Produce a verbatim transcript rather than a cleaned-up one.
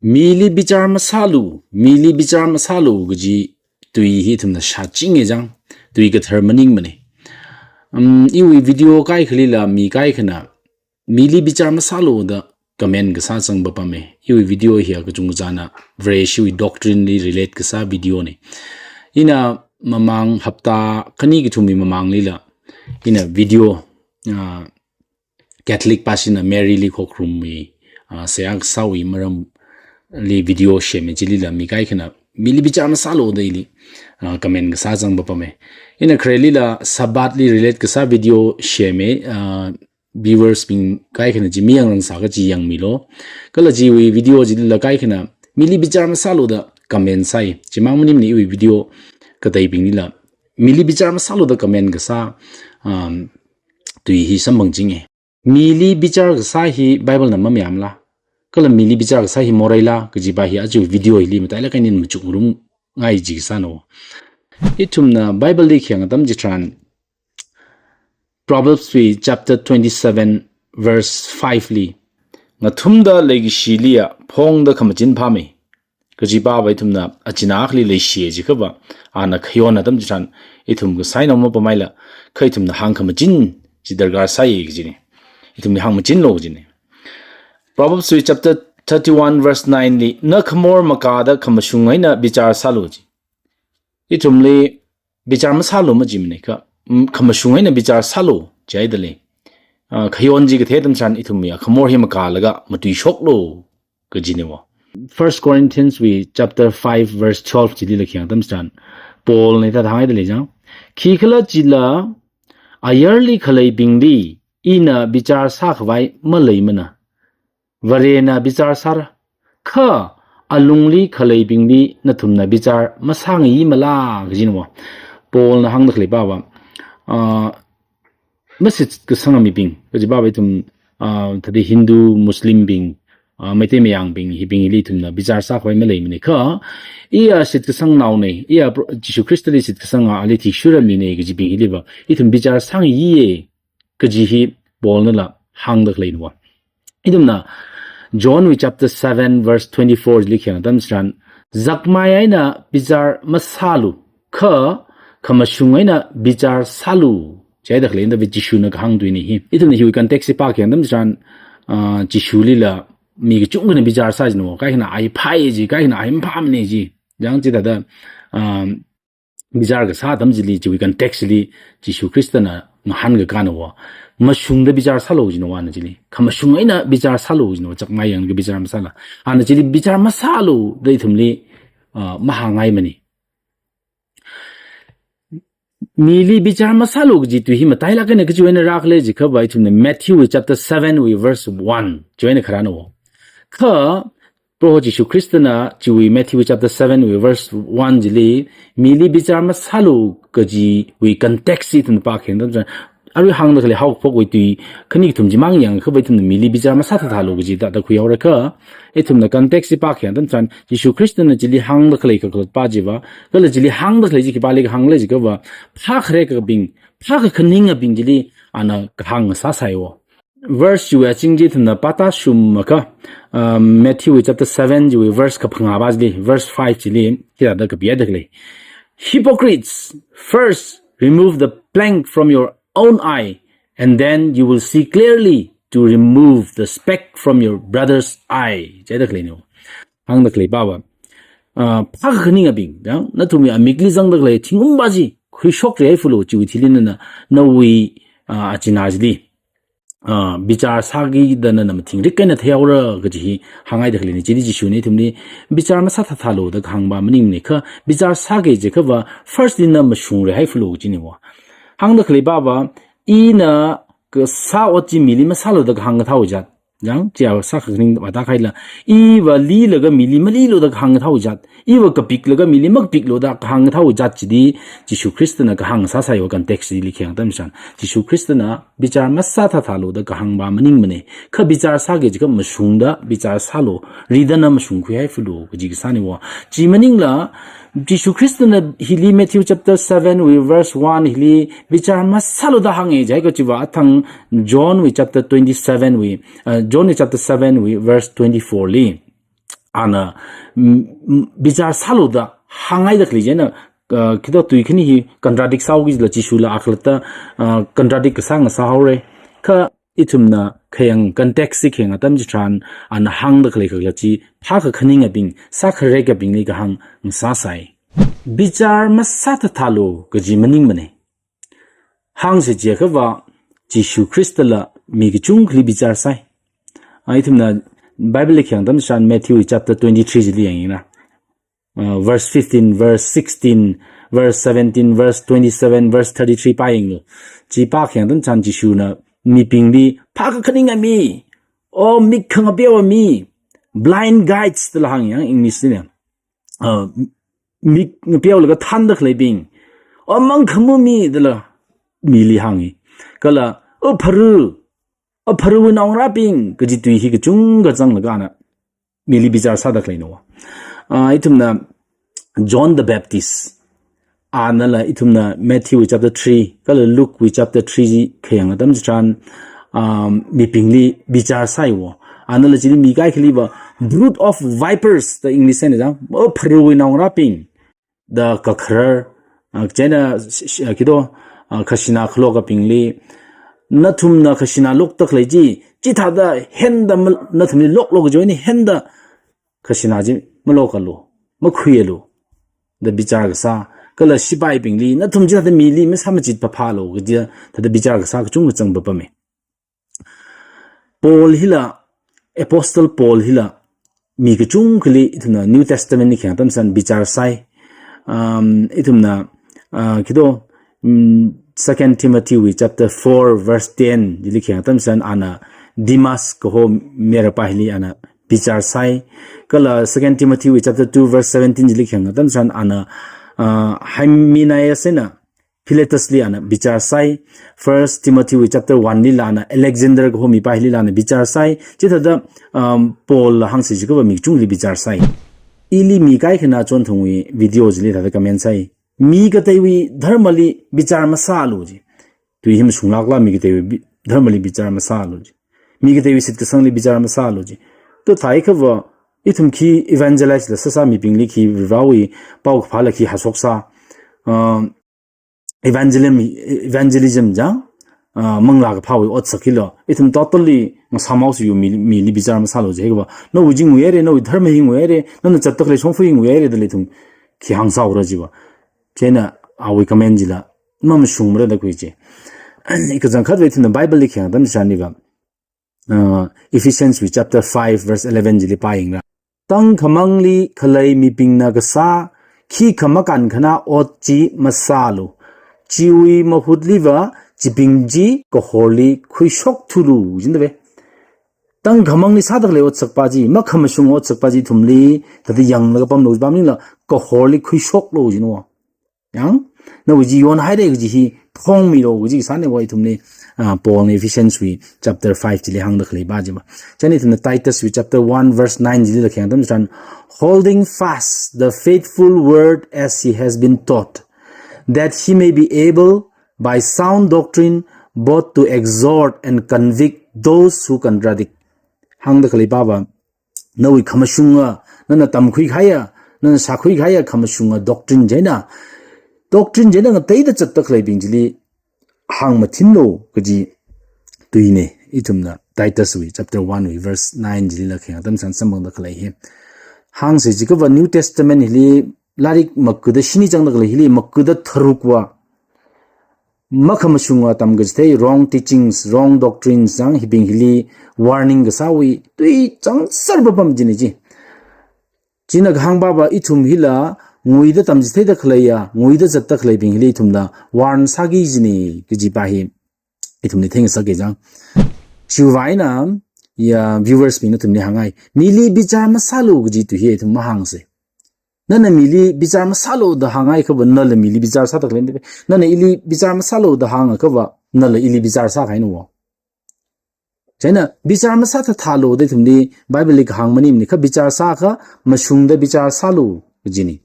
Mili bichar masālu, mili bichar masālu kaji tui hi ithumna shāchinge chang, tui kathar maningmane. Um, iwui video kaikhalila mi kaikhana, mili bichar masālu da comment kasā zangpapame. Iwui video hiya kachungkachāna Vareshiwui doctrine li relate kasā video ne. Ina mamang hapta khani kathumwui mamanglila, ina video, ah, Catholic pāshina Mary li khokharumwui, ah, seihā kasāwui maramli video sheme, chilila mi kaikhana mili bichar masālu da ili, ah, comment kasā zangpapame. Ina kharelila Sabbath li relate kasā video sheme, ah, viewers bing kaikhana chi mi yangrang sāka chi yangmilu. Kala chiwui video chilila kaikhana mili bichar masālu da comment sāi. Chimang maningmane, iwui video kateibinglila mili bichar masālu da comment kasā, um, tui hi samphangchinge. Mili bichar kasā hi Bible na mamayāmala? Kala mili bichar kasā hi moreila kajipa hi aja video hili matailāk eina machukngarumngai ji kasāna. Ithumna Bible li khayang atam chitharan, Proverbs wui chapter twenty-seven verse five li, ngathumda leikashiliya phongda khamachin phāme. Kajipava ithumna achina akhali leishiye jiakhava, ana khayon atam chitharan ithum kasai nao mapamaila, kha ithumna hāngkhamachin chi darkar sāye kajine. Ithumli hāngmachinlu kajine. Proverbs wui chapter thirty-one verse nine li, na khamor makāda khamashung eina bichar sālu ji. Ithumli bichar masālu majimane kha, mm, khamashung eina bichar sālu jihaida lei. Ah, khayon chi kathei atam chitharan ithumwui khamor hi makālaga matuishoklu kajine wo. First Corinthians wui chapter five verse twelve chilila khayang atam chitharan, Paul na hithāda hānghaida lei chang. Khikhalajila ayarli khaleibingli ina bichar sākhavai maleimana. Varena bichar sāra. Kha alungli khaleibingli nathumna bichar masāngayimala kajine wo. Paul na hāngda khaleipava, ah, mashitkasanga mibing, kajipava ithum, ah, thāda Hindu, Muslim bing, ah, Meitei Mayangbing, hibingli ithumna bichar sākhavai maleimane kha, iya shitkasang naone, iya Pro-, Jishu Khristali shitkasanga, ali athishurda mine kajibing hiliva ithum bichar sāngayiye kaji hi Paul nala hāngda khaleina wo. Ithumna John wui chapter seven verse twenty-four li khayang atam chitharan, zakmai eina bichar masālu, kha khamashung eina bichar sālu jihaida khaleina da Jishuna kahāng tuine hi. Ithumna hiwui context hi pākhayang atam chitharan, ah, Jishulila mi kachungkhana bichar sā jine wo, kaikhana a hi phāye ji, kaikhana a hi maphāmane ji. Chang chithāda, um, bichar kasā atam chili, chiwui context chili Jishu Khristana ngahānkakāna wo, mashungda bichar sālu jine wo ana chili. Khamashung eina bichar sālu jine wo, zakmai yanglaga bichar masāla. Ana chili bichar masālu da ithumli, ah, mahāngngaimane. Mili bichar masālu kaji tui hi matailāk eina kachiwui eina rākhala jiakhava, ithumna Matthew wui chapter seven wui verse one chiwui eina kharāna wo. Kha Proho Jishu Khristana chiwui Matthew chapter seven wui verse one chili, mili bichar masālu kajiwui context hi ithumna pākhayang atam chitharan, arui hāngda khalei haophokwui tui khani kathum chimang yangkhava ithumna mili bichar masāthathalu kaji thāda khuihaora kha, ithumna context hi pākhayang atam chitharan, Jishu Khristana chili hāngda khalei kakhalatpa chiva, kala chili hāngda khalei chi khipāli kahāngla jiakhava, phākharekabing, phākakhaningabing chili ana kahāng sāsai wo. Verse chiwui aching chi ithumna pātashungakha, um, Matthew chapter seven chiwui verse kaphangāva chili, verse five chili, hithāda kapihaida khalei. Hypocrites, first remove the plank from your own eye, and then you will see clearly to remove the speck from your brother's eye. Jihaida khaleina wo. Hāngda khaleipava, ah, phākakhaningabing, chang, nathumwui amikli zangda khalei thingumpa chi khuishokri haifalu, chiwui thili nana, nawui, ah, achina chili, ah, bichar sāki da nana mathingrik eina theihaora kaji hi hānghaida khaleine. Chili Jishuna ithumli bichar masāthathalu da kahāngpa maningmane kha, bichar sāki jiakhava first li na mashungri haifalu kajine wo. Hāngda khaleipava, ina kasā ot chi mili masālu da kahāng kathā jat. Chang, chiya sākhaningpa tākhaila, iva lilaga mili malilu da kahāng kathā jat, iva kapiklaga mili makapiklu da kahāng kathā jat chili, Jishu Khristana kahāng sāsai wo context chili khayang atam chitharan. Jishu Khristana bichar masāthathalu da kahāngpa maningmane. Kha bichar sāki jiakha mashungda bichar sālu, rida na mashungkhui haifalu kaji kasāne wo. Chi maningla, Jishu Khristana hili Matthew chapter seven wui verse one hili bichar masālu da hānge jihai kachiva athang John wui chapter twenty-seven wui, uh, John wui chapter seven wui verse twenty-four li, ana, mm, mm, bichar sālu da hāngngaida khalei chieina, uh, khi to tui khani hi contradict sāhaoki jila Jishula akhalatta, uh, contradict kasā ngasāhaora. Kha ithumna khayang context chi khayang atam chitharan ana hāngda khalei kakhalat chi phākakhaningabing, sākharekabingli kahāng ngasāsai. Bichar masāthathalu kaji maningmana. Hāngsa chiakhava, Jishu Khristala mi kachungkhali bichar sāi. A, ithumna Bible li khayang atam chitharan Matthew chapter twenty-three chili yangyanglu. Uh, verse fifteen, verse sixteen, verse seventeen, verse twenty-seven, verse thirty-three pāyanglu. Chi pākhayang atam chitharan Jishuna mibingli phākakhaninga mi, o mik khangapeowa mi, blind guides dala hāngyang English lina. Uh, mik ngapeolaga thānda khaleibing, o mang khamu mi dala mili hāngi. Kala, o pharu, o pharuwui naongarābing kaji tui hi kachungkha zanglaga ana mili bichar sāda khaleina. Ah, ithumna John the Baptist, anala ithumna Matthew chapter three, kala Luke wui chapter three chi khayang atam chitharan, um, mibingli bichar sāiwo. Anala chili mi kaikhaliva, brood of vipers da English eina jang, o pharuwui naongarābing da kakharar, ah, chieina, sh-, sh-, khi to, ah, khajana khalokabingli, nathumna khajana lokda khalei chi, chithāda henda mal-, nathumli loklo kaji eina henda khajana chi malokalu, makhuialu da bichar kasā. Kala sipaibingli, nathum chithāda mili masāmachit papalu kaji thāda bichar kasā kachungkha zangpapama. Paul hila, Apostle Paul hila, mi kachungkhali ithumna New Testament li khayang atam chitharan bichar sāi. Um, ithumna, uh, khi to, um, Second Timothy wui chapter four verse ten chili khayang atam chitharan ana Demas kaho mayarpā hili ana bichar sāi. Kala Second Timothy wui chapter two verse seventeen chili khayang atam chitharan ana, uh, Hymenaeus eina Philetus li ana bichar sāi. First Timothy wui chapter one lila ana Alexander kaho mipā hilila ana bichar sāi. Chithāda, um, Paul la hāngsa chiakhava mi kachungkhali bichar sāi. Ili mi kaikhana chonthangwui video chili thāda comment sāi. Mi kateiwui dharmali bichar masālu ji. Tui hi mashunglākla mi kateiwui bi-, dharmali bichar masālu ji. Mi kateiwui shitkasangli bichar masālu ji. To thāhaiakhava, ithum khi evangelize la sāsā mibingli khi Varivarāwui paokaphāla khi hashok sā. Um, evangelism, evangelism jang, ah, manglā kaphāwui otsak hilo. Ithum totally ngasāmhaosa yu mi, mili bichar masālu jiakhava. Nawui chi nguihaira, nawui dharma hi nguihaira, nana zatda khalei shongfa hi nguihaira dala ithum khi hāngsāura jiva. Chieina awui comment chila mamashungmara da khui chi. Kachangkhatva ithumna Bible li khayang atam chitharan niva, uh, Ephesians wui chapter five verse eleven chili pāyangra. Tangkhamangli khalei mibingna kasā khikha makānkhana ot chi masālu. Chiwui mahutliva chibing chi kahorli khuishokthulu jindave. Tangkhamangli sāda khalei otsakpa chi, makhamashung otsakpa chi ithumli thāda yanglaga pamlu, pamnila kahorli khuishoklu jino. Yang, nawui chi yonhaira kaji hi phongmilu kaji kasāna va ithumli, ah, Paul na Ephesians wui chapter five chili hāngda khaleipa chiva. Chieina ithumna Titus wui chapter one verse nine chilila khayang atam chitharan, "Holding fast the faithful word as he has been taught, that he may be able by sound doctrine both to exhort and convict those who contradict." Hāngda khaleipava, nawui khamashunga, nana tamkhui kahaiya, nana shākhui kahaiya khamashunga doctrine chieina, doctrine chieina ngateida zatda khaleibing chili hāngmathinlu kaji tuina, ithumna Titus wui chapter one wui verse nine chilila khayang atam chitharan samphangda khalei hi. Hāngsa chiakhava New Testament hili lairik makuda shini zangda khalei hili makuda tharukva makhamashunga tamkachithei, wrong teachings, wrong doctrines jang hibing hili warning kasāwui tui changser papam jina chi. China kahāngpava ithum hila nguida tamchitheida khaleiya, nguida zatda khaleibing hili ithumla warn sāki jina kajipa hi ithumli theingasakki jang. Chiwui vang eina, ya, viewers bing nathumli hāngngai. Mili bichar masālu kaji tui hi ithum mahāngsa. Nana mili bichar masālu da hānghaiakhava, nala mili bichar sāda khalei. Nana ili bichar masālu da hāngakhava, nala ili bichar sākahaina va. Chieina bichar masāthathalu da ithumli Bible li kahāng maningmana, kha bichar sākha mashungda bichar sālu kajina.